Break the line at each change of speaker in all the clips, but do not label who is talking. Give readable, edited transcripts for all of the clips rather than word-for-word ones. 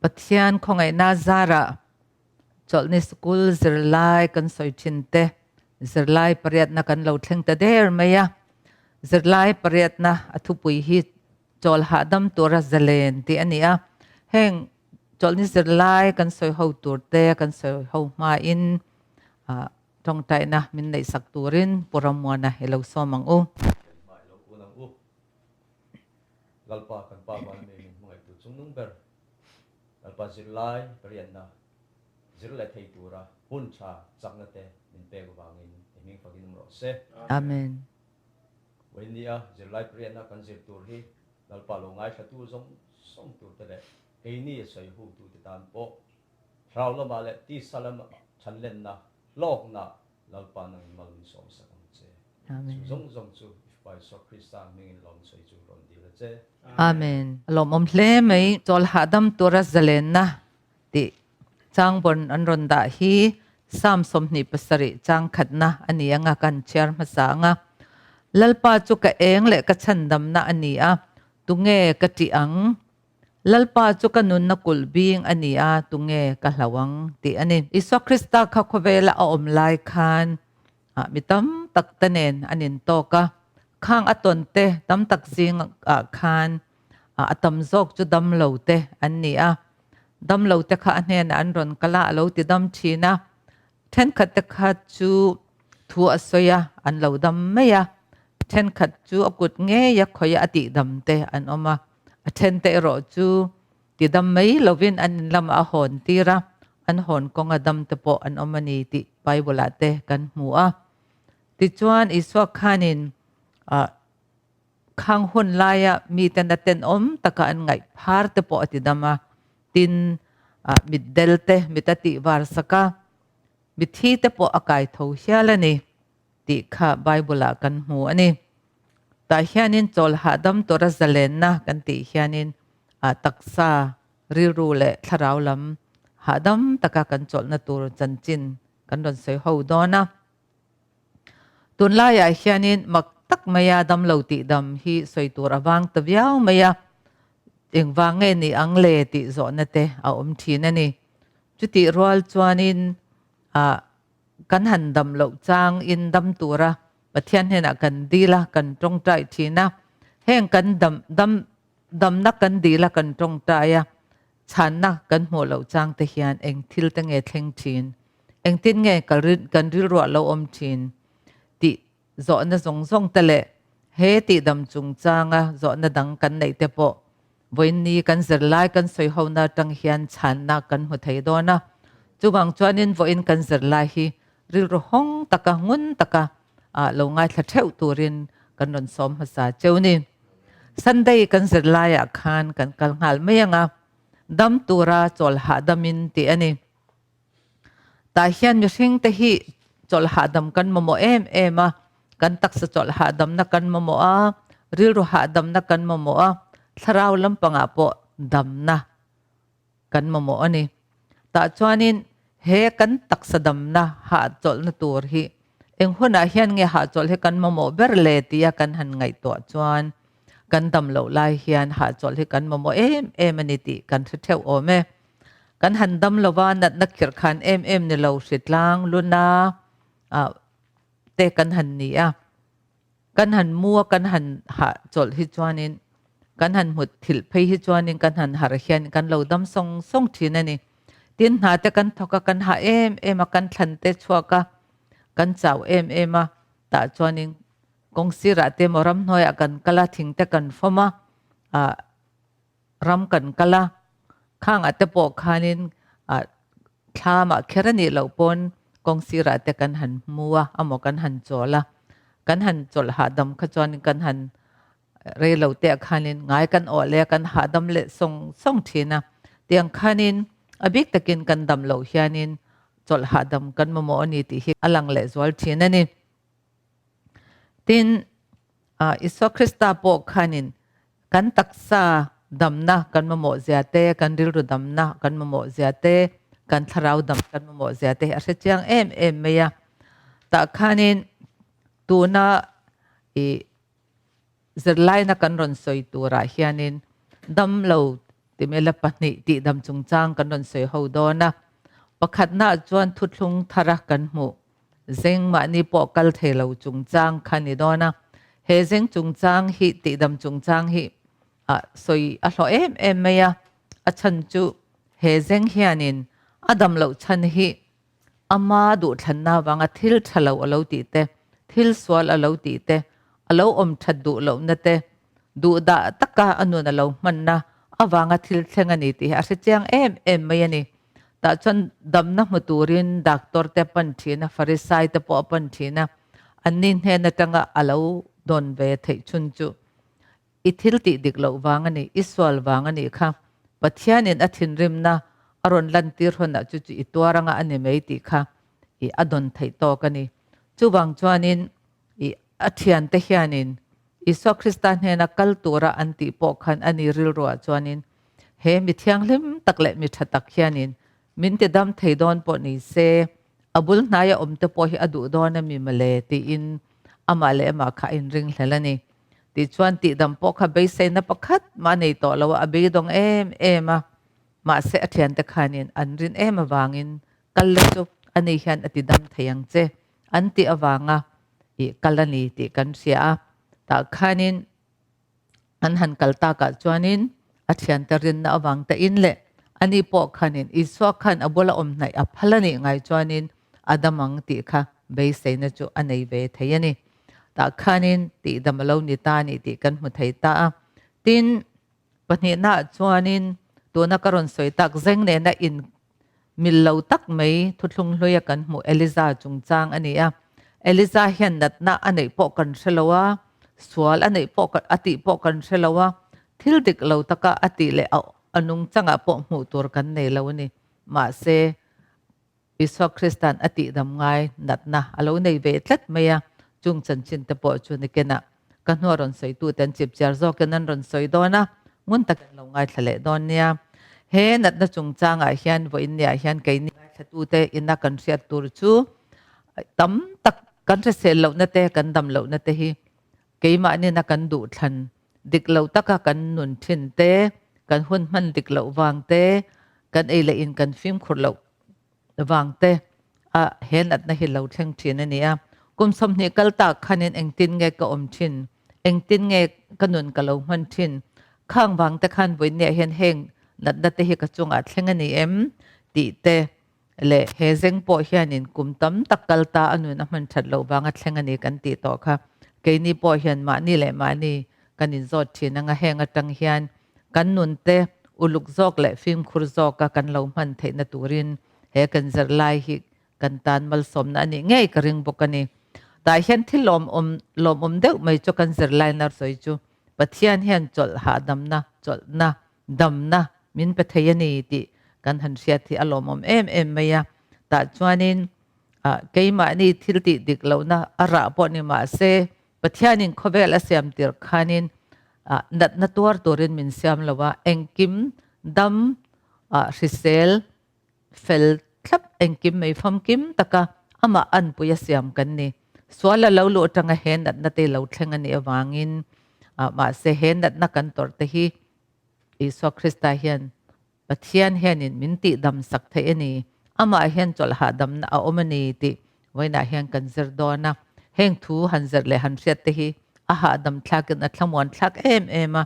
Pathian khawngaihna zarah Chawlhni School zirlai kan sawi thin te zirlai pariatna kan lo thleng ta der mai a. Zirlai pariatna a thupui hi chawl hahdam tura zalen tih a ni a. Heng Chawlhni zirlai kan sawi ho tur te kan sawi ho hmain tawngtaina min neihsak turin Pu Rammuana i lo sawm ang u.
Keimah i lo kun ang u. Lalpa kan Pa vana mi min hmangaihtu chungnung ber Lalpa zirlai pariatna zir leh thei tura hun tha chakna te min pek vangin i hming fakin awm rawh se.
Amen.
Vawinia zirlai pariatna kan zir tur hi Lalpa lo ngaithlatu zawng zawng turte leh keini a sawi hutute tan pawh thlarau lamah leh tisa lama thanlenna hlawkna Lalpa nangin mal min sawmsak ang che. Chu zawng zawng chu i Fapa Isua Krista hmingin lawm sawi chu rawn dil a che.
Amen. A lawmawm hle mai. Chawl hahdam tura zalenna tih changbawn an rawn dah hi Psalm 27 chang khatna a ni anga kan chhiar hmasa anga. Lalpa chu ka eng leh ka chhandamna a ni a, tunge ka tih ang? Lalpa chu ka nunna kulh bing a ni a, tunge ka hlau ang? tih a ni. Isua Krista kha khawvela a awm lai khan mi tam tak te nen an intawk a, khang a tawn te tam tak zingah khan a tam zawk chu damlo te an ni a. Damlo te kha a hnenah an rawn kal a, a lo ti dam thin a. Thenkhat te kha chu thu a sawi a, an lo dam mai a. Thenkhat chu a kut ngei a khawih a, a tihdam te an awm a. A thente erawh chu tidam mai lovin an in lamah a hawn tir a, an hawn kawnga dam te pawh an awm a ni tih Bible-ah te kan hmu a. Tichuan Isua khanin khang hun laia miten a tenawm taka an ngaih phar te pawh a tidam a, tin mitdel te mit a tihvar sak a, mithi te pawh a kai tho hial a ni. tih kha Bible-ah kan hmu a ni. Tah hianin chawl hahdam tura zalenna kan tih hianin taksa, rilru leh thlarau lam hahdam taka kan chawlhna tur chanchin kan rawn sawi ho dawn a. Tunlaiah hianin mak tak maia damlo tihdam hi sawi tur a vang ta viau mai a, engvang nge ni ang le tih zawhna te a awm thin a ni. Chutih rual chuanin Kan han dam loh chang in dam tura Pathian hnenah kan dil a, kan tawngtai thin a. Heng kan dam dam damna kan dil a, kan tawngtai a, chhanna kan hmuh loh chang te hian eng thil te nge thleng thin, engtin nge kan rilruah lo awm thin tih zawhna zawng zawng te leh he tihdam chungchanga zawhna dang kan neih te pawh Vawiinni kan zirlai kan sawi hona atang hian chhanna kan hmu thei dawn a. Chuvang chuanin vawiin kan zirlai hi rilru hawng taka ngun taka lo ngaithla theuh turin kan rawn sawm hmasa cheu ni. Sunday kan zirlaiah khan kan kal nghal mai ang a, dam tura chawl hahdamin tih a ni. Tah hian mihring te hi chawlh hahdam kan mamawh em em a, kan taksa chawlh hahdamna kan mamawh a, rilru hahdamna kan mamawh a, thlarau lampangah pawh damna kan mamawh a ni. Tah chuanin he kan taksa damna hahchawlhna tur hi eng hunah hian nge hahchawlh hi kan mamawh ber le tia kan han ngaihtuah chuan kan dam loh lai hian hahchawlh hi kan mamawh em em a ni tih kan hre theuh awm e. Kan han dam lova natna khirh khan em em ni lo hritlang luna te kan han ni a. Kan han mu a kan han hah chawlh hi chuanin kan han hmut thilh phei hi chuanin kan han harh hian kan lo dam sawng sawng thin a ni. Tin hna te kan thawk a kan hah em em a kan thlan te chhuak a kan chau em em a tah chuanin kawng sirah te emaw ramhnuaiah kan kal a thing te kan fawm a ram kan kal a, khangah te pawh khanin thlamah kher a nih loh pawn kawng sirah te kan han hmu a, amaw kan han chawl a, kan han chawlh hahdam kha chuanin kan han rei lo te ah khanin ngai kan awh leh a, kan hahdam leh sawng sawng thin a, tiang khanin a bik takin kan dam loh hianin chawlh hahdam kan mamawh a ni tih hi a lang leh zual thin a ni. Tin, Isua Krista pawh khanin kan taksa damna kan mamawh zia te, kan rilru damna kan mamawh zia te, kan thlarau dam kan mamawh zia te hi a hre chiang em em mai a. Tah khanin tuna i zirlaina kan rawn sawi turah hianin dam lo Timela pahnih tihdam chungchang kan rawn sawi ho dawn a. Pakhatnaah chuan thuthlung thara kan hmuh zeng mahni pawh kal thei lo chungchang kha ni dawn a. He zeng chungchang hi tihdam chungchang hi a sawi a hlawh em em mai a. A chhan chu he zeng hianin a dam loh chhan hi Ama duhthlanna avanga thil tha lo a lo tih te, thil sual a lo tih te, a lo awm that duh lohna te, duhdah taka a nun a lo hmanna avanga thil thleng a ni tih hi a hrechiang em em mai a ni. Tah chuan damna hmu turin doctor te a pan thin a, Farisai te pawh a pan thin a, anni hnen atanga a lo dawn ve theih chhun chu I thil tih dik loh vang a ni, i sual vang a nih kha. Pathianin a thinrimna a rawn lantir hawnah chu chu i tuar anga a ni mai tih kha i a dawn theih tawk a ni. Chuvang chuanin i a thiante hianin Isua Krista hnena kal tura an tih pawh khan a ni rilruah chuanin he mi thianghlim tak leh mi tha tak hianin min ti dam thei dawn pawh ni se, a bul hnaia awmte pawh hi a duh dawn a mi mawle tiin amah leh amah kha a inringhlel a ni. Tichuan tihdam pawh kha beiseina pakhat mah a nei tawh lo a, a beidawng em em a. Mahse a thiante khanin an rin em avangin kal la chu ani hian a tidam thei ang che an tih avanga ih kal a ni tih kan hria a. Tah khanin an han kal takah chuanin a thiante rinna avang te in leh ani pawh khanin Isua khan a bula awm hnaih a phal a nih ngai chuanin a dam ang tih kha beiseina chu a nei ve thei a ni. Tah khanin tihdam a lo ni ta a ni tih kan hmu thei ta a. Tin, pahnihnaah chuanin tuna ka rawn sawi tak zeng nena in mil lo tak mai thuthlung hluia kan hmuh Eliza chungchang a ni a. Eliza hian natna a neih pawh kan hre lo a, sual a neih pawh a tih pawh kan hre lo a, thil dik lo taka a tih leh a nungchangah pawh hmuh tur kan nei lo a ni. Mahse, Isua Krista'n a tihdam ngai natna a lo nei ve tlat mai a, chung chanchin te pawh chu nikinah ka hnua rawn sawitute an chipchiar zawkin an rawn sawi dawn a, ngun takin lo ngaithla leh dawn nia. He natna chungchangah hian vawiinniah hian keini ngaithlatute ina kan hriat tur chu tam tak kan hrisel lohna te, kan dam lohna te hi keimahnin a kan duhthlan dik lo taka kan nun thin te, kan hun hman dik loh vang te, kan ei leh in kan fimkhur loh vang te a he natna hi lo thleng thin a ni a. Kum 20 kal tak khanin engtin nge ka awm thin, engtin nge ka nun ka lo hman thin, khang vang te khan vawiinniah hian heng natna te hi ka chungah thleng a ni em tih te leh he zeng pawh hianin kum tam tak kal ta a nun a hman that loh vang a thleng a ni kan tih tawh kha. Keini pawh hian mahni leh mahni kan inzawt thin anga heng atang hian kan nun te uluk zawk leh fimkhur zawka kan lo hman theihna turin he kan zirlai hi kan tan malsawmna a nih ngei ka ring bawk a ni. Tah hian thil lawmawm lawmawm deuh mai chu kan zirlai nar sawi chu Pathian hian chawlh hahdamna, chawlhna, damna min pe thei a ni tih kan han hriat hi a lawmawm em em mai a. Tah chuanin keimahni thil tih dik lohna a rah pawh ni mahse Pathianin khawvel a siam tir khanin natna tuar turin min siam lo a, engkim dam hrisel fel thlap engkim mai famkim taka amah anpui a siam kan ni. Sual a lo luh atanga he natna te lo thleng a nih avangin mahse he natna kan tawrh te hi Isua Krista hian Pathian hianin min tihdam sak theih a ni, amah hian chawlh hahdamna a awm a ni tih vawiinah hian kan zir dawn a. Heng thu han zir leh han hriat te hi a hahdam thlakin a thlamuan thlak em em a,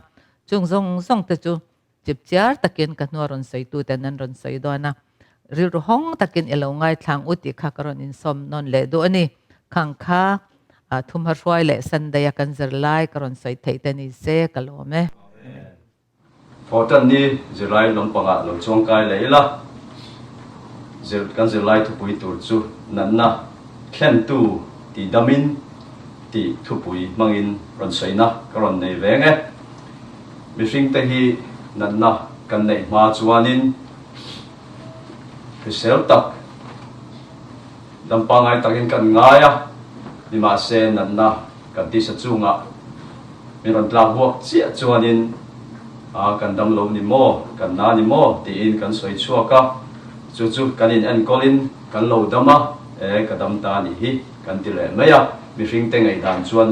chung zawng zawng te chu chipchiar takin ka hnua rawn sawituten an rawn sawi dawn a. Rilru hawng takin i lo ngaithlang u tih kha ka rawn insawm nawn leh duh a ni. Khang kha thumha hruai leh Sunday a kan zir lai ka rawn sawi theih te ni se ka lawm e.
Thawhtan ni zirlai lampangah lo chuangkai leh ila, zir kan zirlai thupui tur chu natna thlentu tih damin tih thupui hmangin rawn sawina ka rawn nei veng e. Mihringte hi natna kan neih hma chuanin hrisel tak, dam pangngai takin kan ngai a, nimahse natna kan tisa chungah min rawn tlak huak chiah chuanin a kan dam lo ni maw, kan na ni maw tiin kan sawi chhuak a, chu chu kan in enkawlin kan lo dam a, e ka dam ta nih hi kan ti leh mai a, mihringte ngaihdan chuan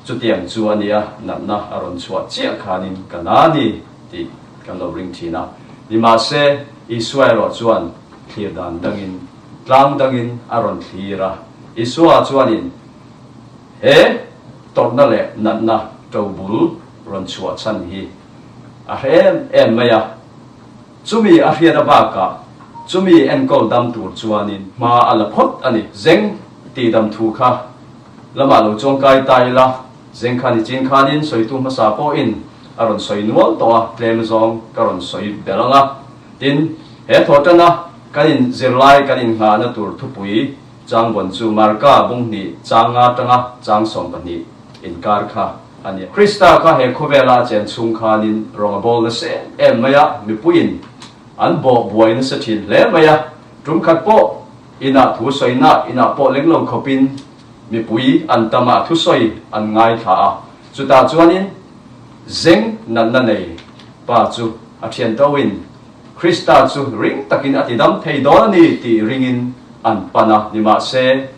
chutiang chu a nia, natna a rawn chhuah chiah khanin ka na ni tih. kan lo ring thin a. Nimahse, Isua erawh chuan thlir dan dangin, tlang dangin a rawn thlir a. Isua chuanin he tawrhna leh natna ṭobul rawn chhuah chhan hi a hre em em mai a. Chumi a hriat a bakah chumi enkawl dam tur chuanin hma a la phawt a ni. Zeng tih dam thu kha lamah lo chuangkai ta ila, zeng kha nichin khanin sawitu hmasa pawhin a rawn sawi nual tawh a, tlem zawng ka rawn sawi ber ang a. Tin, he thawhtana kan in zirlai kan innghahna tur thupui changvawn chu Marka bung hnih chang nga tanga chang 12 inkar kha a ni. Krista kha he khawvela a chen chhung khanin rawng a bawl nasa em em mai a, mipuiin an bawh buai nasa thin hle mai a, tum khat pawh inah thu sawina inah pawh leng lo khawpin mipui an tam a, thusawi an ngaithla a, chutah chuanin zeng natna nei pa chu a thian tauhin Krista chu ring takin a tidam thei dawn a ni tih ringin an pan a, nimahse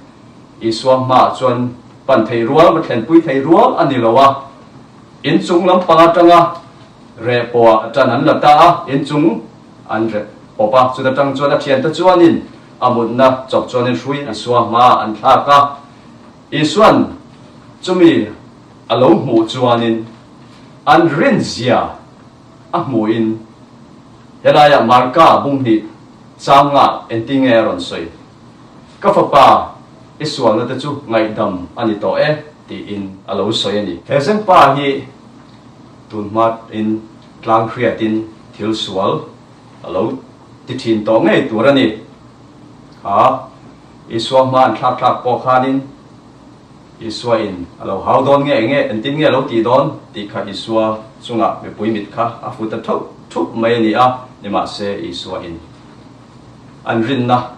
Isua hmaah chuan pan thei rual, va thlenpui thei rual a ni lo a, inchung lampang atanga reh pawhah tan an la ta a, inchung an rep pawp a, chuta tang chuan a thiante chuanin a mutna chawp chuanin hrui Isua hmaah an thlak a, Isuan chumi a lo hmuh chuanin an rinzia a hmuhin helaiah Marka bunghnih changa engtinge a rawn sawi? Ka fapa, i sualna te chu ngaihdam a ni tawh e, tiin a lo sawi a ni. He Zengpa hi tun hmain tlang hriatin thil sual a lo ti thin tawh ngei tur a ni. Kha Isua hma an thlak thlak pawh khanin Isua in a lo hau dawn nge enge, engtin nge a lo tih dawn tih kha Isua chungah mipui mit kha a fu ta thauh thup mai a ni a, nimahse Isua in an rinna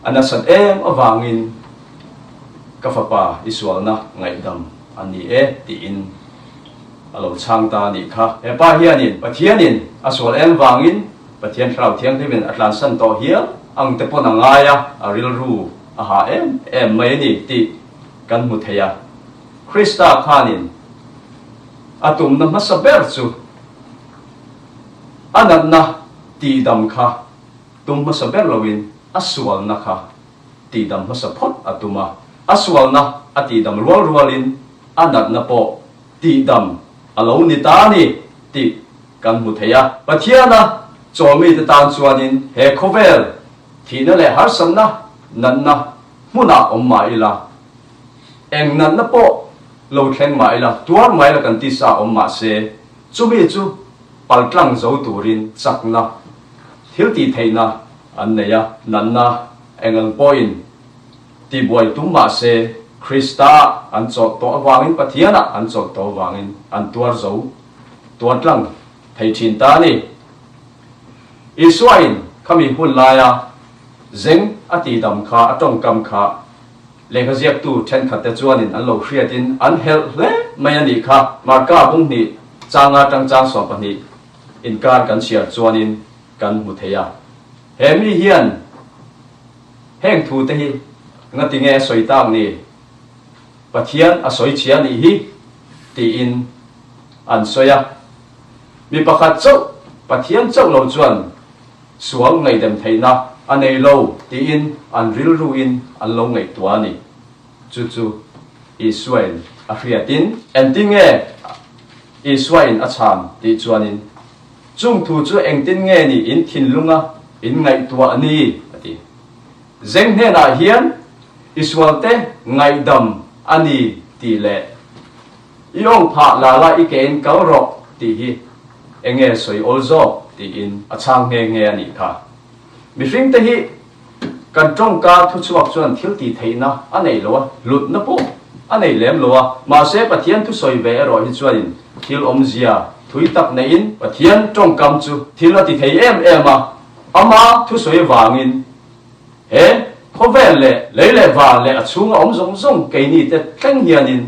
a nasat em avangin ka fapa i sualna ngaihdam a ni e tiin a lo chhang ta a nih kha. He pa hianin Pathianin a sual em vangin Pathian Thlarau Thianghlimin a tlansan tawh hial ang te pawn a ngai a, a rilru a ha em em mai a ni tih kan hmu thei a. Krista khanin a tumna hmasa ber chu a natna tihdam kha tum hmasa ber loin a sualna kha tihdam hmasa phawt a tum a, a sualna a tihdam rual rualin a natna pawh tihdam a lo ni ta a ni tih kan hmu thei a. Pathiana chawlmite tan chuanin he khawvel thihna leh harsatna natna hmunah awm mah ila, eng natna pawh lo thleng mah ila, tuar mai la kan tisa awm mah se, chumi chu paltlang zo turin chakna, thil tih theihna an nei a, natna eng ang pawhin tibuai tum mah se, Krista an chawlh tawh avangin, Pathianah an chawlh tawh avangin an tuar zo, tuar tlang thei thin ta a ni. Isuain khami hun laia zeng a tihdam kha, a tawngkam kha lehkha ziaktu thenkhatte chuanin an lo hriatin an helh hle mai a nih kha. Marka bunghnih changa tang chang 12 inkar kan chhiar chuanin kan hmu thei a. He mi hian heng thute hi ngatinge a sawi tak ni? Pathian a sawi chhia nih hi tiin an sawi a. Mi pakhat chauh, Pathian chauh lo chuan sual ngaihdem theihna a nei lo tiin an rilruin an lo ngaihtuah a ni. Chu chu Isuain a hriatin. Engtin nge Isuain a chhan tih chuanin, Chung thu chu engtin nge ni in thinlunga in ngaihtuah ni? a ti. Zeng hnenah hian i sualte ngaihdam a ni tih leh I awng phah la la i kein kal rawh tih hi enge sawi awl zawk tiin a chhang nghe nghe a nih kha. Mihringte hi kan tawngka thuchhuak chuan thil tih theihna a nei lo a, hlutna pawh a nei lem lo a, mahse Pathian thusawi ve erawh hi chuanin thil awmzia thui tak neiin Pathian tawngkam chu thil a ti thei em em a, ama thusawi vangin He khawvel leh lei leh van leh a chhunga awm zawng zawng keini te thleng hianin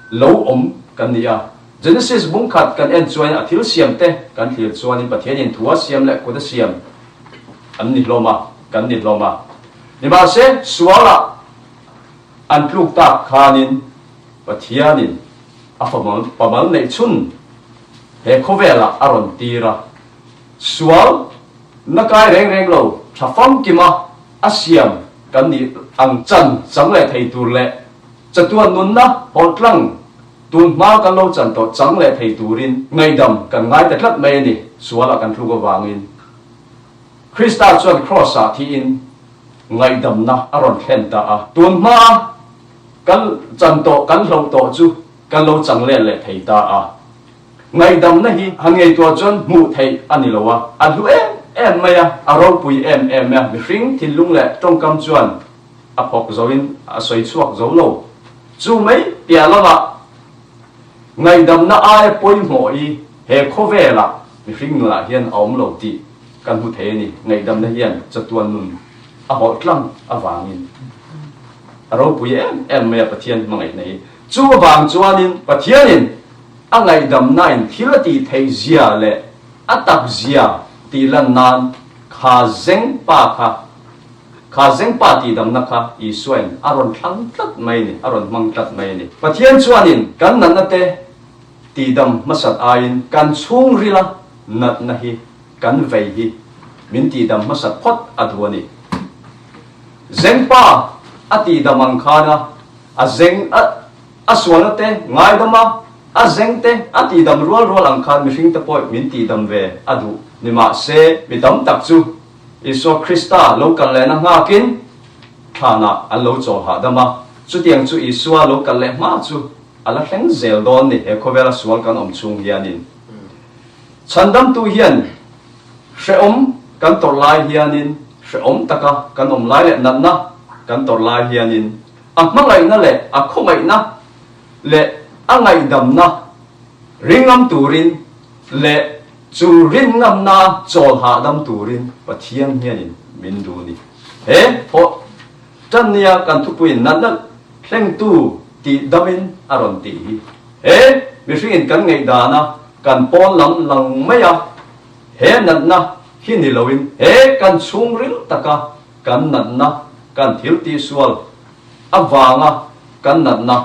lo awm kan ni a. Genesis bung khat kan en chuanin a thil siam te kan thlir chuanin Pathianin thu a siam leh kut a siam an ni hlawm a, kan ni hlawm a. Nimahse, sualah an tluk tak khanin Pathianin a pamal neih chhun he khawvelah a rawn tir a. Sual na kai reng reng lo tha famkima a siam kan nih ang chan chang leh thei tur leh chatuan nunna hawlhtlang tun hma kan lo chan tawh chang leh thei turin ngaihdam kan ngai ta tlat mai a ni, sualah kan tluk avangin. Krista chuan Kraws-ah thiin ngaihdamna a rawn thlen ta a, tun hma kan chan tawh kan hloh tawh chu kan lo chang let leh thei ta a. Ngaihdamna hi han ngaihtuah chuan hmuh theih a ni lo a, a hlu em em mai a, a ropui em em a, mihring thinlung leh tawngkam chuan a phawk zoin a sawi chhuak zo lo. Chu mai piah lamah ngaihdamna aia pawimawh hi he khawvelah mihring nunah hian a awm lo tih kan hmu thei a ni. Ngaihdamna hian chatuan nun a hawlh tlang avangin a ropui em em mai a Pathian hmangaihna hi. Chu avang chuanin Pathianin A ngaihdamnain thil a tih theih zia leh a tak zia tih lan nan kha zeng pa kha, kha zeng pa tihdamna kha Isuain a rawn thlang tlat mai a ni, a rawn hmang tlat mai a ni. Pathian chuanin kan natna te tihdam hmasat aiin kan chhungrila natna hi kan vei hi min tihdam hmasat phawt a duh a ni. Zeng pa a tihdam ang khana a zeng a. A sualna te ngaidam a, a zeng te a tihdam rual rual ang khan mihring te pawh min tihdam ve a duh ni mahse mi tam tak chu Isua Krista lo kal lehna nghakin thlanah an lo chawl hahdam a, chutiang chu Isua lo kal leh hma chu a la thleng zel dawn ni he khawvela sual kan awm chhung hianin. Chhandamtu hian hrehawm kan tawrh lai hianin hrehawm taka kan awm lai leh natna kan tawrh lai hianin A hmangaihna leh a khawngaihna leh a ngaihdamna ringngam turin leh chu rinngamna chawl hahdam turin Pathian hianin min duh ni. He thawh tan nia kan thupuiin natna thlengtu tih damin a rawn tih hi. He mihringin kan ngaihdana kan pawn lam lang mai a, he natna hi ni loin he kan chhungril taka Kan natna, kan thil tihsual avanga kan natna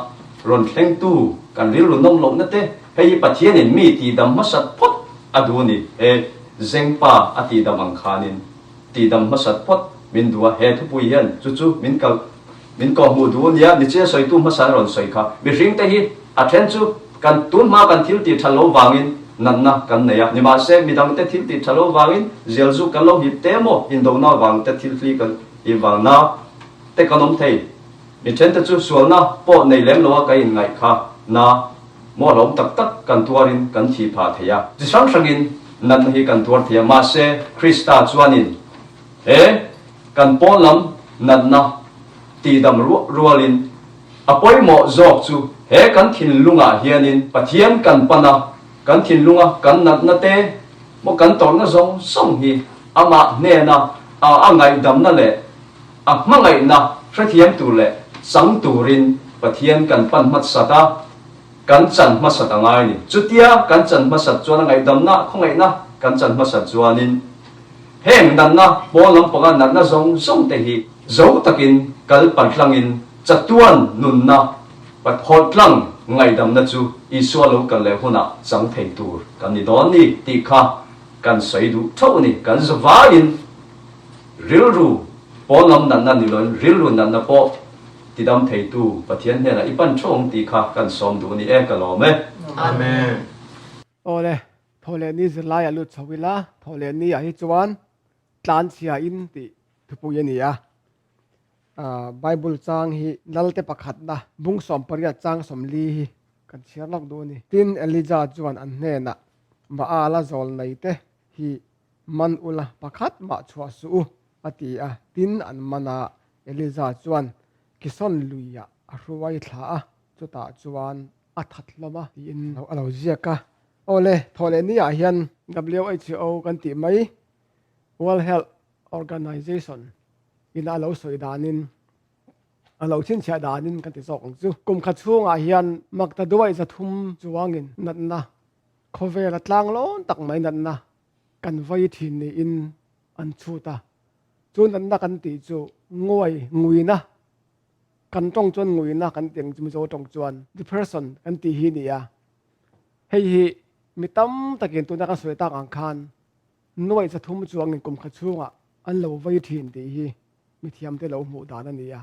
rawn thlengtu kan rilru nawm lohna te, hei hi Pathianin mi tihdam hmasat phawt a duh a ni. He Zengpa a tihdam ang khanin tihdam hmasat phawt min duh a, he thupui hian chu chu min kal min kawhhmuh duh a nia, nichia sawitu hmasa an rawn sawi kha. Mihringte hi a then chu Kan tun hma kan thil tih tha lo vangin natna kan nei a, nimahse midangte thil tih tha lo vangin zial zu kan lo hip te maw, indona vang te thil hli kan hip vang na te kan awm thei. Mi thente chu sualna pawh nei lem lo a ka inngaih kha na maw hlawm tak tak kan tuarin kan thih phah thei a. Chi hrang hrangin natna hi kan tuar thei a, mahse Krista chuanin he kan pawn lam natna tihdam rualin A pawimawh zawk chu he kan thinlungah hianin Pathian kan pan a, kan thinlunga kan natna te maw kan tawrhna zawng zawng hi amah hnena a a ngaihdamna leh a hmangaihna hrethiam tur leh chang turin Pathian kan pan hmasat a, kan chan hmasat a ngai a ni. Chutia kan chan hmasat chuan a ngaihdamna, khawngaihna kan chan hmasat chuanin heng natna pawn lampanga natna zawng zawng te hi zo takin kal paltlangin Chatuan nunna Pathawtlang ngaihdamna chu Isua lo kal leh hunah chang thei tur kan ni dawn ni tih kha kan sawi duh theuh a ni. Kan zavaiin rilru pawnlam natna ni loin rilru natna pawh tidam theitu Pathian hnenah i pan theuh ang tih kha kan sawm duh a ni e, ka lawm e.
Amen.
Awle, Thawhlehni zirlaiah lut chho ila, Thawhlehni ah hi chuan tlanchhia in tih thupui a ni a. Bible chang hi Lalte pakhatna bung 18 chang 40 hi kan chhiar lawk duh a ni. Tin, Elija chuan an hnenah, Baala zawl nei te hi man ula pakhat mah chhuah suh u, a ti a. Tin, an man a, Elija chuan Kison luiah a hruai thla a, chutah chuan a that hlawm a, tiin a lo ziak a. Awle, thawhlehni ah hian WHO kan tih mai World Health Organization ina a lo sawi danin, a lo chhinchhiah danin kan ti zawk ang chu. Kum khat chhungah hian makta duaih 300 chuangin natna, khawvela tlanglawn tak mai natna kan vei thin niin an chhut a. Chu natna kan tih chu nguai, nguina, kan tawng chuan nguina kan ti ang chu Mizo tawng chuan depression kan tih hi a ni a. Hei hi mi tam takin tuna kan sawi tak ang khan. Nuaih 300 chuangin kum khat chhungah an lo vei thin tih hi mithiamte lo hmuh dan a ni a.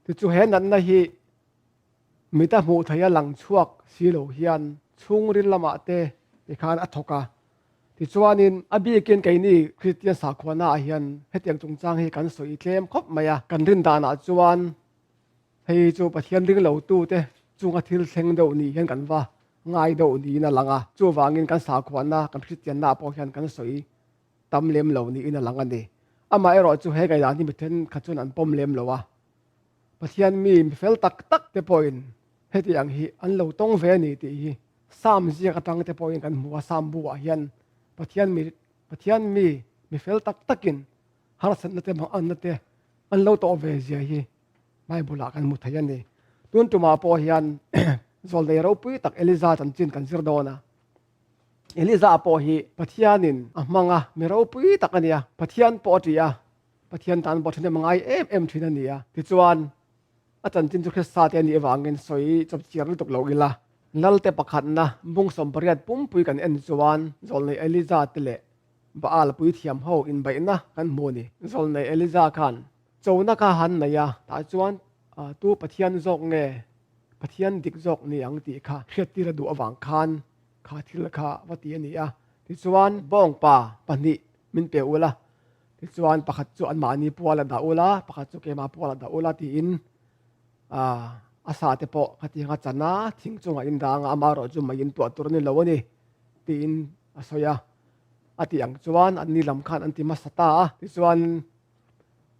Tichu he natna hi mita hmuh theia lang chhuak si lo hian chhungril lamah te tikhan a thawk a. Tichuanin a bikin keini Kristian sakhuanaah hian hetiang chungchang hi kan sawi tlem khawp mai a. Kan rin danah chuan Hei chu Pathian ring lotute chunga thil thleng deuh ni hian kan va ngai deuh niin a lang a, chuvangin kan sakhuana, kan Kristianna pawh hian kan sawi tam lem lo niin a lang a ni. Amaherawh chu he ngaihdan hi mi thenkhat chuan an pawm lem lo a, Pathian mi mi fel tak tak te pawhin heti ang hi an lo tawng ve a ni tih hi Psalm ziak atang te pawhin kan hmu a, Psalm bu ah hian Pathian mi Pathian mi mi fel tak takin harsatna te manganna te an lo tawh ve zia hi Bible ah kan hmu thei a ni. Tun tumah pawh hian zawlnei ropui tak Eliza chanchin kan zir dawn a. Eliza pawh hi Pathianin a hmang a, mi ropui tak a nia. Pathian pawh a ṭih a, Pathian tan pawh ṭhahnem a ngai em em ṭhin a ni a. Tichuan, a chanchin chu Krista te a nih avangin sawi chawp chiar lutuk lo ila. Lalte pakhatna bung 80 pumpui kan en chuan zawlnei Eliza te leh Baal puithiam ho inbeihna kan hmu a ni. Zawlnei Eliza khan Chona kha han nei a, tah chuan tu Pathian zawk nge Pathian dik zawk ni ang tih kha hriattir a duh avang khan kha thil kha va ti a ni a. Tichuan bawngpa pahnih min pe ul a, tichuan pakhat chu anmahni pual a dah ul a, pakhat chu keimah pual a dah ul a tiin a sa te pawh khatiang a chan a, thing chungah in dang a, amaherawh chu mei in tuah tur a ni lo a ni tiin a sawi a. A tih ang chuan anni lam khan an ti hmasa ta a, tichuan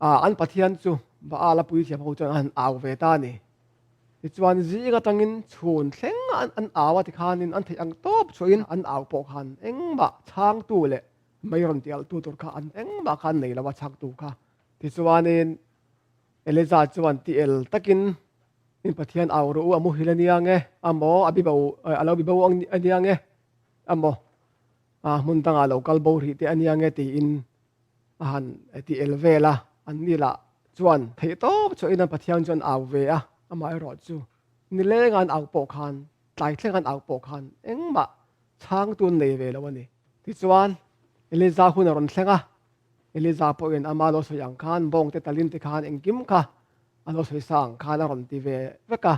A, an Pathian chu Baal a puithiam ho chuan an han au ve ta a ni. Tichuan zing atangin chhun thleng an an au a tikhanin an theih ang tawp chhuahin an au pawh khan engmah chhangtu leh mei rawn ti alhtu tur kha an engmah kha an nei lo a chhangtu kha. Tichuanin Eliza chuan ti el takin in Pathian au rawh u a muhil a nia nge amaw a bibo a lo bibo a nia nge amaw a hmun dangah lo kal bo rih te a nia nge tiin A han ti el vel a, an ni lah chuan theih tawp chhuahin an Pathian chu an au ve a, amaherawh chu nileng an au pawh khan, tlai thleng an au pawh khan engmah chhangtu an nei ve lo a ni. Tichuan, Eliza hun a rawn thleng a, Eliza pawhin ama lo sawi ang khan bawngte talin te khan engkim kha a lo sawi sa ang khan a rawn ti ve vek a.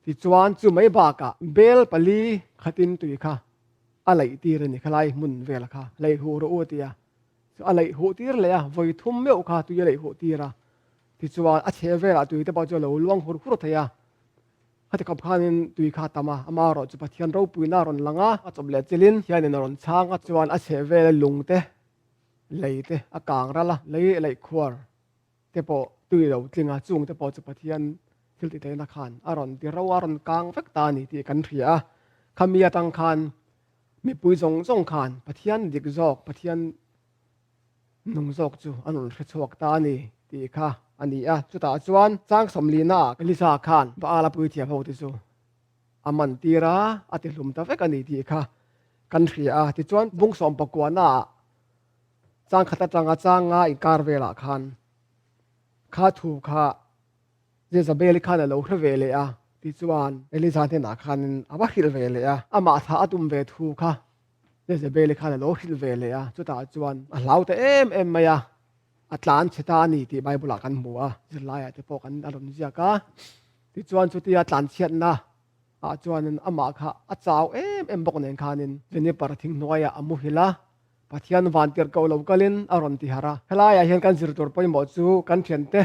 Tichuan, chu mai bakah bel pali khatin tui kha a laih tir a ni, khalai hmun vel kha laih huh rawh u a ti a. Chu a laih huh tir leh a, vawi thum meuh kha tui a laih huh tir a. Tichuan a chhe velah tui te pawh chu a lo luang hur hur thei a. Khati khawp khanin tui kha a tam a, amaherawh chu Pathian ropuina a rawn lang a, a chawp leh chilin hianin a rawn chhang a, chuan a chhe vela lung te, lei te a kang ral a, lei laih khuar te pawh tui lo tling a, chung te pawh chu Pathian thil tih theihna khan a rawn ti ro a, a rawn kang vek ta a ni tih kan hria a. Khami atang khan Mipui zawng zawng khan Pathian dik zawk, Pathian nung zawk chu an rawn hre chhuak ta a ni tih kha a ni a. Chutah chuan chang sawmlina Elisa khan Baal a puithiam ho te chu a man tir a, a ti hlum ta vek a ni tih kha kan hria a. Tichuan bung sawmpakuanaah chang khat atanga changa inkar velah khan kha thu kha Jezabel-i khan a lo hre ve leh a, tichuan Eliza hnenah khanin a va hrilh ve leh a. Amah tha a tum ve thu kha Jezabel-i khan a lo hrilh ve leh a, chutah chuan a hlau ta em em mai a, a tlan chhe ta a ni tih Bible-ah kan hmu a, zirlaiah te pawh kan a rawn ziak a. Tichuan chutia tlanchhiatna ah chuanin amah kha a chau em em bawk nen khanin Juniper thing hnuaiah a muhil a, Pathian vantirh koh lo kalin a rawn ti harh a. Helaiah hian kan zir tur pawimawh chu kan thiante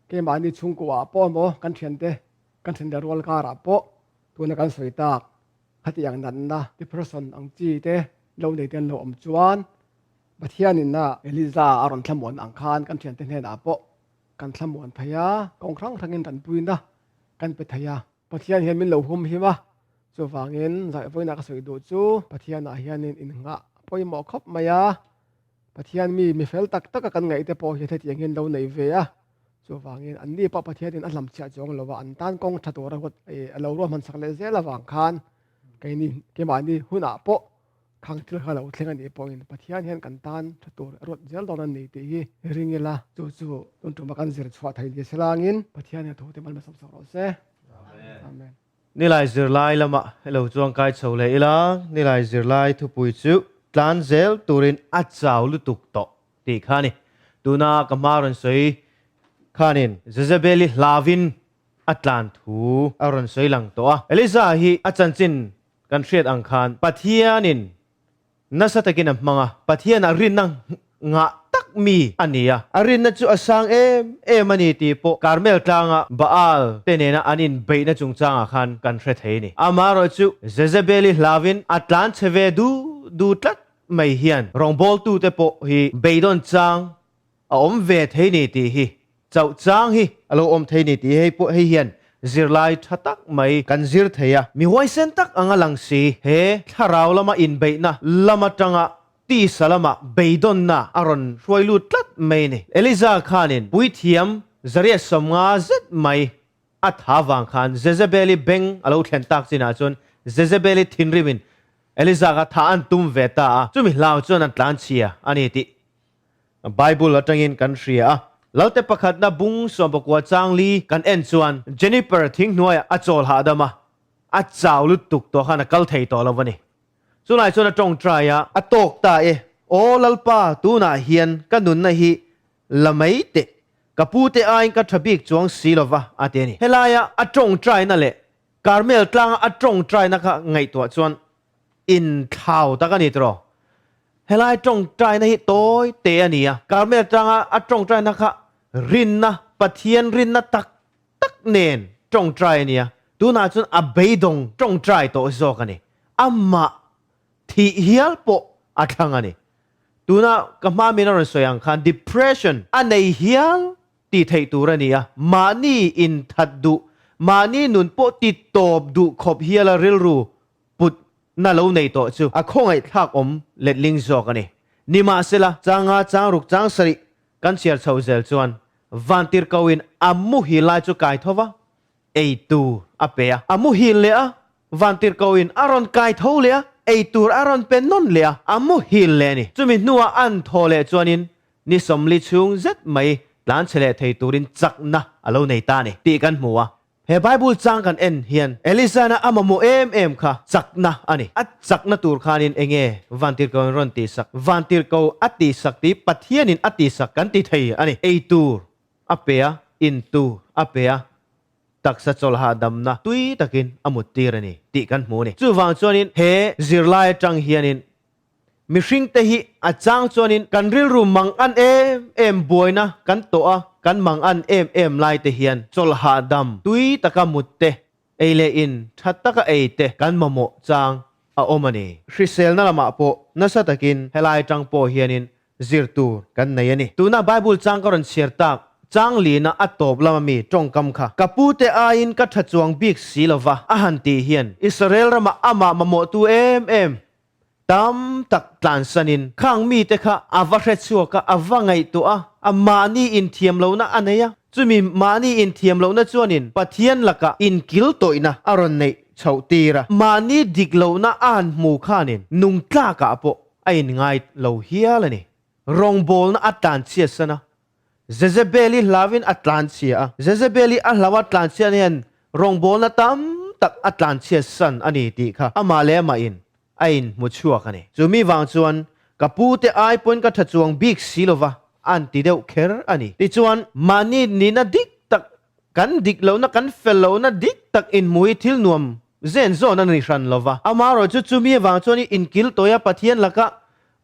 Keimahni chhungkuah pawh emaw kan thiante kan thiante rual karah pawh tuna kan sawi tak khatiang natna depression ang chi te lo nei te an lo awm chuan Pathianin a Eliza a rawn thlamuan ang khan kan thiante hnenah pawh kan thlamuan thei a, kawng hrang hrangin tanpuina kan pe thei a. Pathian hian min lo hum him a, chuvangin zaihvawiina ka sawi duh chu Pathianah hianin innghah a pawimawh khawp mai a. Pathian mi mi fel tak taka kan ngaih te pawh hi hetiang hian lo nei ve a, chuvangin anni pawh Pathianin a hlamchhiah chuang lo a, an tan kawng tha tura huat a lo ruahman sak leh zel avang khan keini keimahni hunah pawh khang thil kha lo thleng a nih pawhin Pathian hian kan tan tha tur a ruat zel dawn a ni tih hi ring ila, chu chu tun tuma kan zir chhuah thei ni se langin Pathian hian thute mal hmasawm sak rawh se. Amen.
Nilai zirlai lamah helo chuang kai chho leh ila, nilai zirlai thupui chu. tlan zel turin a chau lutuk tawh tih kha a ni. Tuna ka hma rawn sawi khanin Jezebeli hlauvin a tlan thu a rawn sawi lang tawh a. Elisa hi a chanchin kan hriat ang khan Pathianin Nasa takin a hmang a, Pathianah rinna ngah tak mi a ni a. A rinna chu a sang em em a ni tih pawh Karmel tlanga Baal te nena an inbeihna chungchangah khan kan hre thei a ni. Amaherawhchu Jezebeli hlauvin a tlan chhe ve du du tlat mai hian rawngbawltute pawh hi beidawn chang a awm ve thei ni tih hi chauh chang hi a lo awm thei ni tih hei pawh hei hian zirlai tha tak mai kan zir thei a. Mi huaisen tak anga lang si he thlarau lama inbeihna lam atanga tisa lama beidawnna a rawn hruai lut tlat mai ni. Eliza khanin puithiam zariat 50 zet mai a tha vang khan Jezebeli beng a lo thlen tak chinah chuan Jezebeli thinrimin Eliza kha tha an tum ve ta a, chumi hlau chuan an tlanchhia a ni tih Bible atangin kan hria a, Lalte pakhatna bung 14 chang li kan en chuan Juniper thinghnuaiah a chawl hahdam a, a chau lutuk tawh khan a kal thei tawh lo a ni. Chulai chuan a tawngtai a. A tawk ta e, Aw Lalpa, tunah hian ka nunna hi la mai teh, ka pute aiin ka tha bik chuang si lova, a ti a ni. Helaia a tawngtaina leh Karmel tlanga a tawngtaina kha ngaihtuah chuan Inthlau tak a ni tiraw? Helai tawngtaina hi tawi te a ni a, Karmel atanga a tawngtaina kha rinna, Pathian rinna tak tak nen tawngtai a ni a, tunah chuan a beidawng tawngtai tawh zawk a ni. Amah thih hial pawh a thlang a ni. Tuna ka hma min a rawn sawi ang khan depression a nei hial tih theih tur a ni a, mahni inthat duh, mahni nun pawh ti tawp duh khawp hiala rilru put na lo nei tawh chu a khawngaihthlak awm letling zawk a ni. Nimahsela, changa chang ruk chang sarih kan chhiar chho zel chuan Vantirhkoin a muhil lai chu kai tho va, ei tur a pe a. A muhil leh a, Vantirhkoin a rawn kai tho leh a, ei tur a rawn pe nawn leh a, a muhil leh a ni. Chumi hnuah an thaw leh chuanin ni 40 chhung zet mai tlan chhe leh thei turin chakna a lo nei ta a ni tih kan hmu a. He Bible chang kan en hian Elisana a mamawh em em kha chakna a ni. A chakna tur khanin enge Vantirhko in rawn tihsak? Vantirhko a tihsak tih Pathianin a tihsak kan ti thei a ni. Ei tur a pe a, in tur a pe a, taksa chawlh hahdamna tui takin a muttir a ni tih kan hmu a ni. Chuvang chuanin he zirlai atang hianin Mihringte hi a chang chuanin kan rilru mang an em em buaina kan tawh a, kan mang an em em lai te hian chawlh hahdam tui taka mut te, ei leh in tha taka ei te kan mamawh chang a awm a ni. Hriselna lamah pawh nasa takin helai atang pawh hianin zir tur kan nei a ni. Tuna Bible chang ka rawn chhiar tak chang lina a tawp lama mi tawngkam kha ka pute aiin ka tha chuang bik si lova a han tih hian Israel ramah amah mamawhtu em em Tam tak tlansanin khang mite kha a va hre chhuak a, a va ngaihtuah a, a mahni inthiam lohna a nei a. Chumi mahni inthiam lohna chuanin Pathian lakah inkil tawihna a rawn neih chhoh tir a. Mahni dik lohna a han hmu khanin nung tlakah pawh a inngai lo hial a ni. Rawngbawlna a tlanchhiatsan a, Jezebel-i hlauvin a tlanchhia a. Jezebel-i a hlauh a tlanchhiat hian rawngbawlna tam tak a tlanchhiat san a ni tih kha amah leh amahin a inhmu chhuak a ni. Chu mi vang chuan ka pute ai pawhin ka tha chuang bik si lova an ti deuh kher a ni. Tichuan, mahni nihna dik tak, kan dik lohna, kan fel lohna dik tak inhmu hi thil nuam zen zawn a ni hran lova. Amaherawhchu chumi avang chuan i inkil tawih a Pathian laka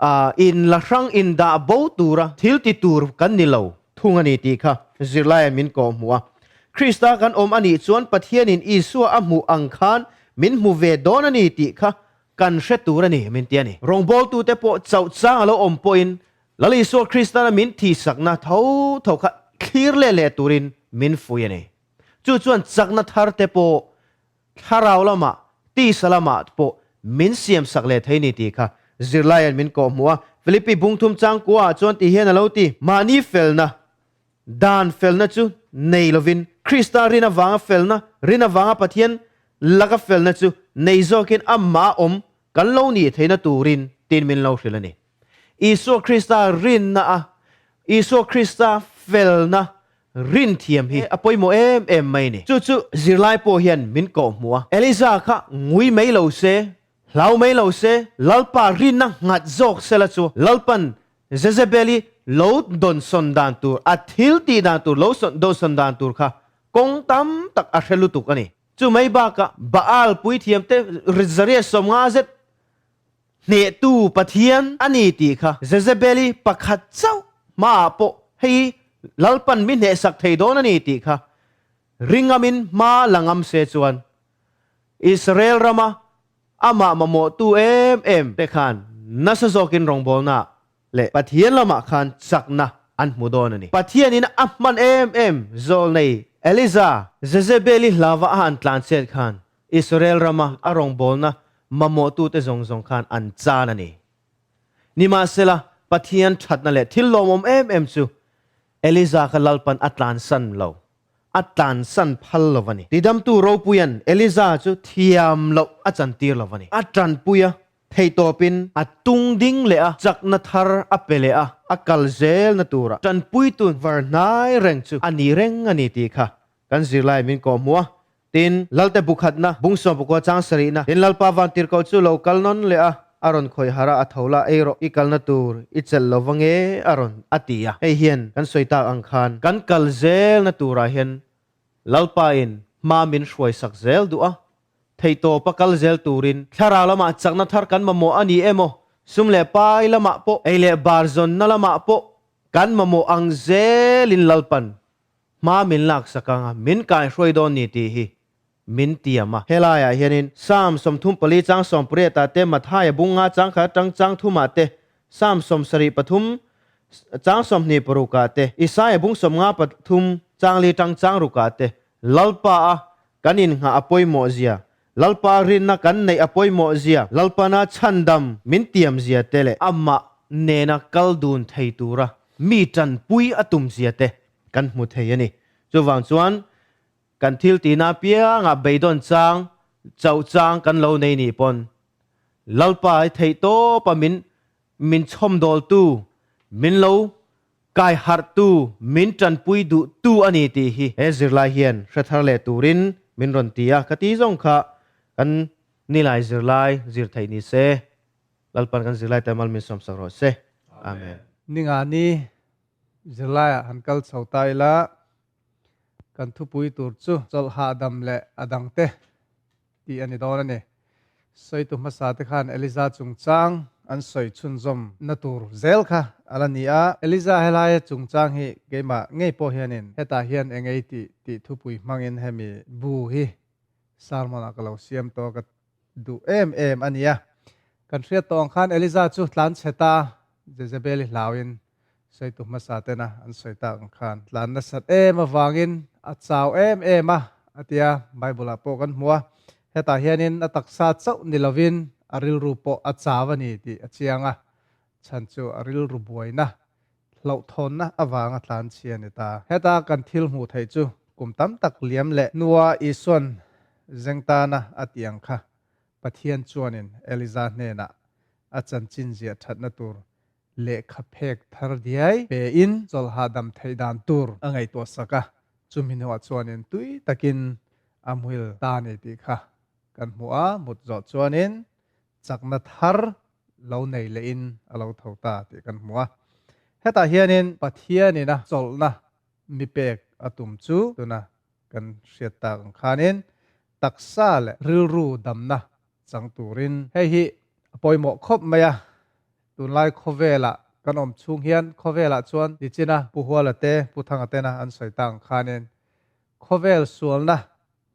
A in la hrang in dah bo tura thil ti tur kan ni lo thung a ni tih kha zirlaiah min kawh hmuh a. Krista kan awm a nih chuan Pathianin Isua a hmuh ang khan min hmu ve dawn a ni tih kha kan hre tur a ni min ti a ni. Rawngbawltute pawh chauh chang a lo awm pawhin Lal Isua Kristana min thihsakna tho tho kha thlir leh leh turin min fui a ni. Chu chuan chakna thar te pawh Thlarau lamah, tisa lamah pawh min siamsak leh thei ni tih kha zirlaia'n min kawhhmuh a. Philippi bungthum changkua ah chuan ti hian a lo ti, Mahni felna, dan felna chu nei lovin, Krista rin avanga felna, rin avanga Pathian laka felna chu nei zawkin amah a awm kan lo nih theihna turin tiin min lo hrilh a ni. Isua Krista rinna a, Isua Krista felna rin thiam hi a pawimawh em em mai ni. Chu chu zirlai pawh hian min kawhhmuh a. Eliza kha ngui mai lo se, Hlau mai lo se, Lalpa rinna nghat zawk sela chu Lalpan Jezebeli lo dawnsawn dan tur, a thil tih dan tur lo dawnsawn dan tur kha kawng tam tak a hre lutuk a ni. Chu mai bakah Baal puithiamte Zaria 50 zet hnehtu Pathian a ni tih kha Jezebeli pakhat chauh hmaah pawh hei Lalpan mi hnehsak thei dawn a ni tih kha ringamin hma la ngam se chuan Israel rama amah mamawhtu em em te khan nasa zawkin rawngbawlna leh Pathian lamah khan chakna an hmu dawn a ni. Pathianin a hman em em zawlnei Eliza, Jezebeli hlava a han tlanchhiat khan Israel rama a rawngbawlna mamawhtute zawng zawng khan an chan a ni. Nimahsela, Pathian thatna leh thil lawmawm em em chu Eliza kha Lalpan a tlansan lo. A tlansan phal lo a ni. Tidamtu ropuian Eliza chu thiam loh a chantir lo a ni. A tanpui a, theihtawpin a tung ding leh a, chakna thar a pe leh a, a kal zelna tura tanpuitu var hnai reng chu a ni reng a ni tih kha kan zirlai min kawh hmuh a. Tin, Lalte bu khatna, bung sawmpakua chang sarihna, tin Lalpa vantirhkoh chu lo kal nawn leh a, a rawn khawih harh a, a tho la, ei rawh, i kalna tur i chelh lo va nge a rawn a ti a. Hei hian kan sawi tak ang khan kan kal zelna turah hian Lalpa in hma min hruaisak zel duh a, theihtawpa kal zel turin thlarau lamah chakna thar kan mamawh a ni emaw, sum leh pai lamah pawh, ei leh bar zawnna lamah pawh kan mamawh ang zelin Lalpan Hma min laksak anga min kaihruai dawn ni tih hi min tiam a. Helaiah hianin Psalm 34 chang 18 ah te, Mathaia bung nga chang khat atang chang thumah te, Psalm 73 chang 26 ah te, Isaia bung 53 chang li tang chang rukah te, Lalpa a kan innghah a pawimawh zia, Lalpa rinna kan neih a pawimawh zia, Lalpana chhandam min tiam zia te leh amah nena kal dun thei tura mi tanpui a tum zia te kan hmu thei a ni. Chuvang chuan kan thil tihna apiangah beidawn chang, chauh chang kan lo nei nih pawn Lalpa i theih tawpa min min chhawmdawltu, min lo kai harhtu, min tanpui duhtu a ni tih hi he zirlai hian hre thar leh turin min rawn ti a, ka ti zawng kha kan nilai zirlai zir theih ni se. Lalpan kan zirlai te mal min sawmsak rawh se. Amen.
Ningani Zirlaiah han kal chho ta ila, kan thupui tur chu chawlh hahdam leh a dangte tih a ni dawn a ni. Sawitu hmasa te khan Eliza chungchang an sawi chhunzawm na tur zel kha a la ni a. Eliza helaia chungchang hi keimah ngei pawh hianin hetah hian eng ei tih tih thupui hmangin hemi bu hi sermon ah ka lo siam tawh ka duh em em a nia. Kan hriat tawh ang khan Eliza chu tlan chhe ta Jezebel-i hlauin sawitu hmasa tena an sawi tak ang khan tlan nasat em avangin a chau em em a, a ti a, Bible-ah pawh kan hmu a. Hetah hianin a taksa chauh ni lovin a rilru pawh a chau a ni tih a chiang a, chhan chu a rilru buaina, hlauhthawnna avanga tlan chhi a ni ta. Heta kan thil hmuh theih chu kum tam tak liam leh hnua Isuan zengtana a tih ang kha Pathian chuanin Eliza hnenah a chanchin ziah thatna tur lehkha phek thar diai pein chawlh hahdam theih dan tur a ngaihtuah sak a, chumi hnuah chuanin tui takin a muhil ta ni tih kha kan hmu a, mut zawh chuanin chakna thar lo nei lehin a lo tho ta tih kan hmu a. Hetah hianin Pathianin a chawlhna mi pek a tum chu tuna kan hriat tak ang khanin taksa leh rilru damna chang turin hei hi a pawimawh khawp mai a, tunlai khawvelah kan awm chhung hian khawvelah chuan nichina Pu Huala te Pu Thanga tena an sawi tak ang khanin khawvel sualna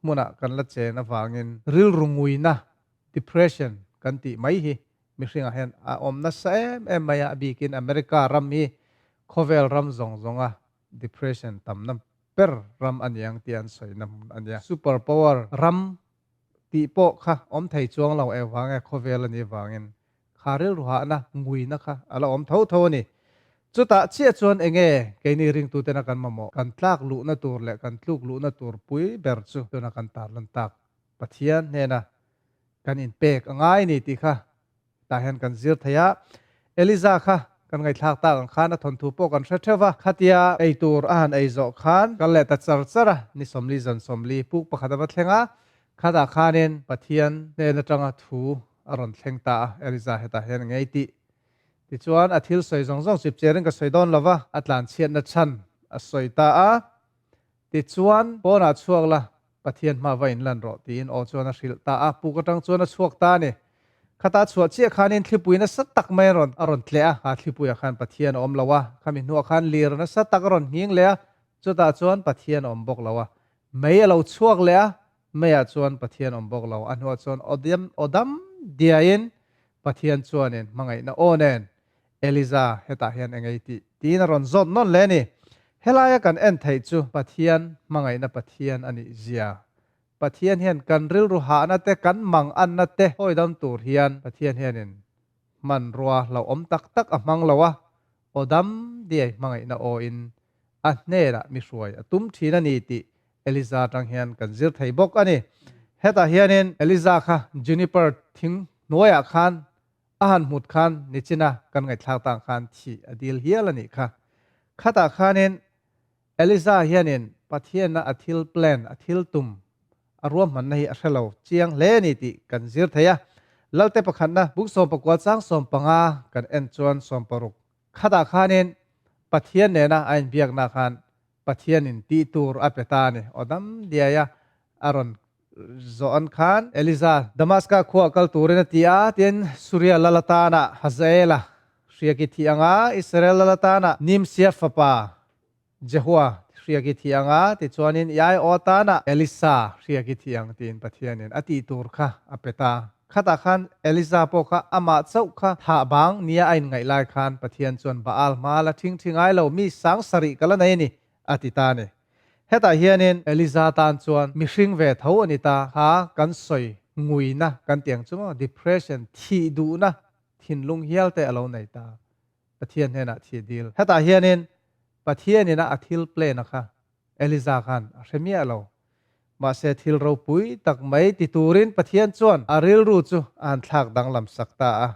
hmunah kan la chen avangin rilru nguina, depression, kan tih mai hi mihringah hian a awm nasa em em mai a, a bikin America ram hi khawvel ram zawng zawnga depression tamna ber ram a niang tih an sawi na hmun a nia. Super power ram tih pawh kha awm thei chuang lo eng vang nge khawvel a nih vangin kha rilru hahna nguina kha a la awm tho tho a ni. Chutah chiah chuan eng nge keini ringtutena kan mamawh kan tlak luhna tur leh kan tluk luhna tur pui ber chu tuna kan tarlan tak Pathian hnena kan inpek a ngai a ni tih kha Tah hian kan zir thei a, Eliza kha kan ngaihthlak tak ang khan a thawnthu pawh kan hre theuh va, khatia ei tur a han ei zawh khan kal leh ta char char a, ni 40 zan 40 puk pakhat a va thleng a, khatah khanin Pathian hnen atanga thu a rawn thleng ta a, Eliza hetah hian a ngei tih. Tichuan, a thil sawi zawng zawng chip cherin ka sawi dawn lo va, a tlanchhiatna chhan a sawi ta a. Tichuan, pawnah chhuak la, Pathian hma va inlan rawh, tiin aw chuan a hrilh ta a. Puk atang chuan a chhuak ta a ni. Khata chhuah chiah khanin thlipui nasa tak mai a rawn a rawn tleh a, kha thlipuiah khan Pathian a awm lo a, khami hnuah khan lir nasa tak a rawn nghing leh a, chutah chuan Pathian a awm bawk lo a. Mei a lo chhuak leh a, meiah chuan Pathian awm bawk lo. A hnuah chuan awdam awdam diaiin Pathian chuanin hmangaihna aw nen Eliza hetah hian eng ei tih tiin a rawn zawt nawn leh a ni. Helaia kan en theih chu Pathian hmangaihna Pathian a nih zia. Pathian hian kan rilru hahna te kan mang anna te hawidam tur hian Pathian hianin hmanrua hlauhawm tak tak a hmang lo a, awdam diai hmangaihna awin a hnenah mi hruai a tum thin a ni tih Eliza atang hian kan zir thei bawk a ni. Hetah hianin Eliza kha juniper thing hnuaiah khan a han hmut khan nichina kan ngaihthlak tang khan thih a dil hial a nih kha. Khatah khanin Eliza hianin Pathianna a thil plan, a thil tum, a ruahmanna hi a hre lo chiang hle a ni tih kan zir thei a. Lalte pakhatna buk sawmpakua chang sawmpanga kan en chuan sawmparuk Khatah khanin Pathian nena a inbiakna khan Pathianin tih tur a pe ta a ni. Aw dam diaia a rawn zawh khan Eliza Damaska khuaa kal turin a ti a, tin Suria lal atana Hazaela hriak i thih anga Israel lal atana Nimsia fapa Jehua hriak i thih anga tichuanin i aiawh atana Elisa hriak i thih ang tiin Pathianin a tih tur kha a pe ta. Khatah khan Eliza pawh kha amah chauh kha thah bang nia a inngaih lai khan Pathian chuan Baal hma la thingthi ngai lo mi sang sarih ka la nei a ni, a ti ta a ni. Hetah hianin Eliza tan chuan mihring ve tho a ni ta kha kan sawi nguina kan ti ang chu maw, depression, thih duhna thinlung hial te a lo nei ta. Pathian hnenah thih dil. Hetah hianin Pathianin a a thil plan a kha Eliza khan a hre miah lo. Mahse thil ropui tak mai ti turin Pathian chuan a rilru chu a han thlak danglam sak ta a.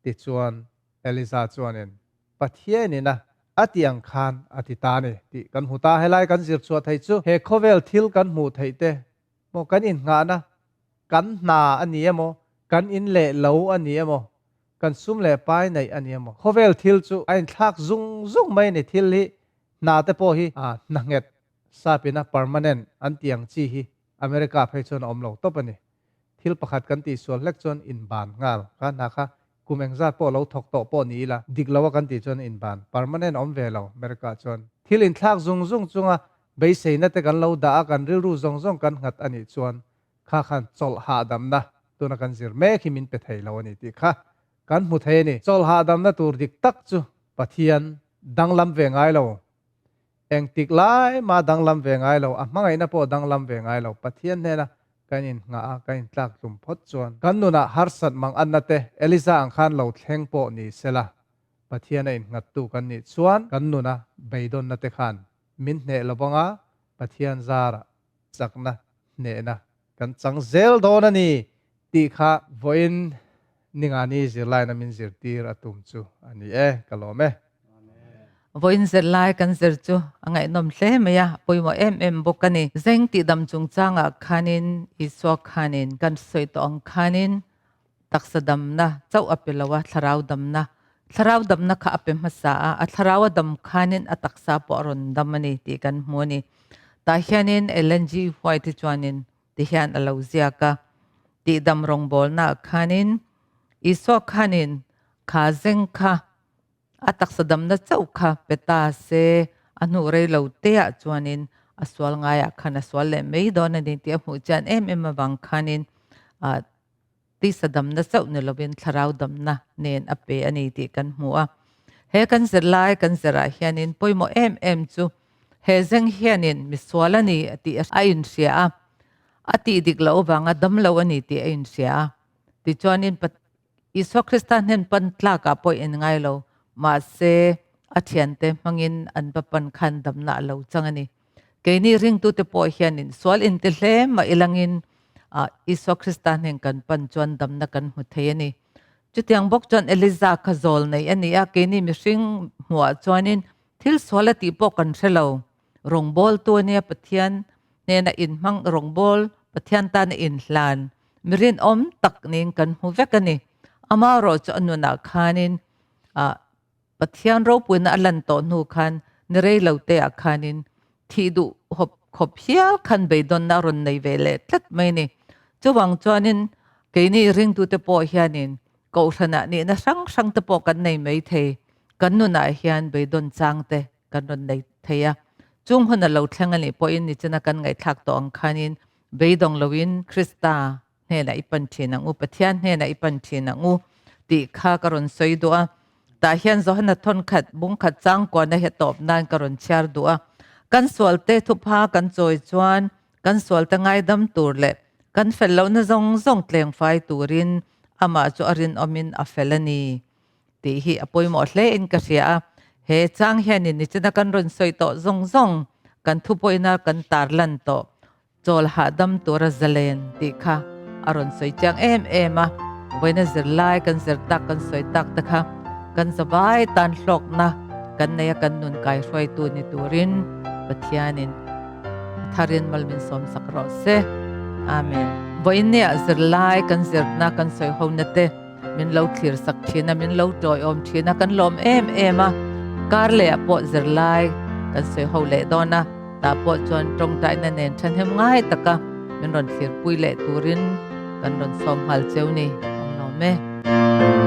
Tichuan Eliza chuanin Pathianin a a ti ang khan a ti ta a ni tih kan hmu ta. Helai kan zir chhuah theih chu he khawvel thil kan hmuh theih te maw kan innghahna kan hna a ni emaw kan in leh lo a ni emaw kan sum leh pai neih a ni emaw khawvel thil chu a inthlak zung zung mai a ni. Thil hi hna te pawh hi a hna nghet sapina permanent an tih ang chi hi America phei chuan a awm lo tawp a ni. Thil pakhat kan tihsual hlek chuan inban nghal kha hna kha kum engzat pawh lo thawk tawh pawh ni ila dik lo a kan tih chuan inban permanent a awm ve lo America chuan. Thil inthlak zung zung chunga beiseina te kan lo dah a kan rilru zawng zawng kan nghat a nih chuan kha khan chawlh hahdamna tuna kan zir mek hi min pe thei lo a ni tih kha kan hmu thei a ni. Chawlh hahdamna tur dik tak chu Pathian danglam ve ngai lo. Engtik lai mah danglam ve ngai lo, a hmangaihna pawh danglam ve ngai lo. Pathian hnena kan inngah a, kan intlak tlum phawt chuan kan nunah harsat mang anna te Eliza ang khan lo thleng pawh ni sela, Pathian a innghattu kan nih chuan kan nuna beidawnna te khan min hneh lo vang a, Pathian zarah chakna hnehna kan chang zel dawn a ni tih kha vawiin Ningani zirlaina min zirtir a tum chu a ni e, ka lawm e.
Vawiin zirlai kan zir chu a ngaihnawm hle mai a, pawimawh em em bawk a ni. Zeng tihdam chungchangah khanin Isua khanin kan sawi tawh ang khanin taksa damna chauh a pe lo a, thlarau damna, thlarau damna kha a pe hmasa a, a thlarau a dam khanin a taksa pawh a rawn dam a ni tih kan hmu a ni. Tah hianin Ellen G. White hi chuanin tihian a lo ziak a, tihdam rawngbawlnaah khanin Isua khanin kha zeng kha a taksa damna chauh kha pe ta se, a hnuh rei lo teah chuanin a sual ngaiah khan a sual leh mai dawn a ni tih a hmuh chian em em avang khanin tisa damna chauh ni lovin thlarau damna nen a pe a ni tih kan hmu a. He kan zirlai kan zirah hianin pawimawh em em chu he zeng hianin misual a ni tih a inhria a, a tih dik loh avanga dam lo a ni tih a inhria a. Tichuanin Isua Krista hnen pan tlakah pawh in ngai lo, mahse a thiante hmangin an va pan khan damna a lo chang a ni. Keini ringtute pawh hianin sual inti hle mah ilangin Isua Krista hnen kan pan chuan damna kan hmu thei a ni. Chutiang bawk chuan Eliza kha zawl nei a ni a, keini mihring hmuhah chuanin thil sual a tih pawh kan hre lo. Rawngbawltu a nia, Pathian hnena inhmang rawngbâwl, Pathian tana inhlan. Mi rinawm tak niin kan hmu vek a ni. Amaherawh chu a nunah khanin ah Pathian ropuina a lan tawh hnu khan ni rei lo te ah khanin thih duh hawp khawp hial khan beidawnna a rawn nei ve leh tlat mai a ni. Chuvang chuanin keini ringtute pawh hianin kohhranah nihna hrang hrang te pawh kan nei mai thei. Kan nunah hian beidawn chang te kan rawn nei thei a. Chung hun a lo thleng a nih pawhin nichina kan ngaihthlak tawh ang khanin beidawng loin Krista hnenah i pan thin ang u, Pathian hnenah i pan thin ang u tih kha ka rawn sawi duh a. Tah hian Johana thawnkhat bungkhat changkuana hi a tawp nan ka rawn chhiar duh a. Kan sualte thupha kan chawi chuan kan sualte ngaidam tur leh kan fel lohna zawng zawng tlengfai turin amah chu a rinawmin a fel a ni tih hi a pawimawh hle in ka hria a. He chang hianin nichina kan rawn sawi tawh zawng zawng kan thupawina kan tarlan tawh Chawl hahdam tura zalen tih kha a rawn sawi chiang em em a, vawiina zirlai kan zir tak kan sawi tak te kha kan zavai tan hlawkna kan nei a kan nun kaihruaitu ni turin Pathianin a tharin mal min sawm sak rawh se. Amen. Vawiinniah zirlai kan zirna kan sawi hona te min lo thlir sak thin a, min lo tawiawm thin a, kan lawm em em a, kar lehah pawh zirlai kan sawi ho leh dawn a. Tah pawh chuan tawngtaina nen thahnem ngai taka min rawn thlirpui leh turin kan rawn sawm nghal cheu ni, kan lawm e.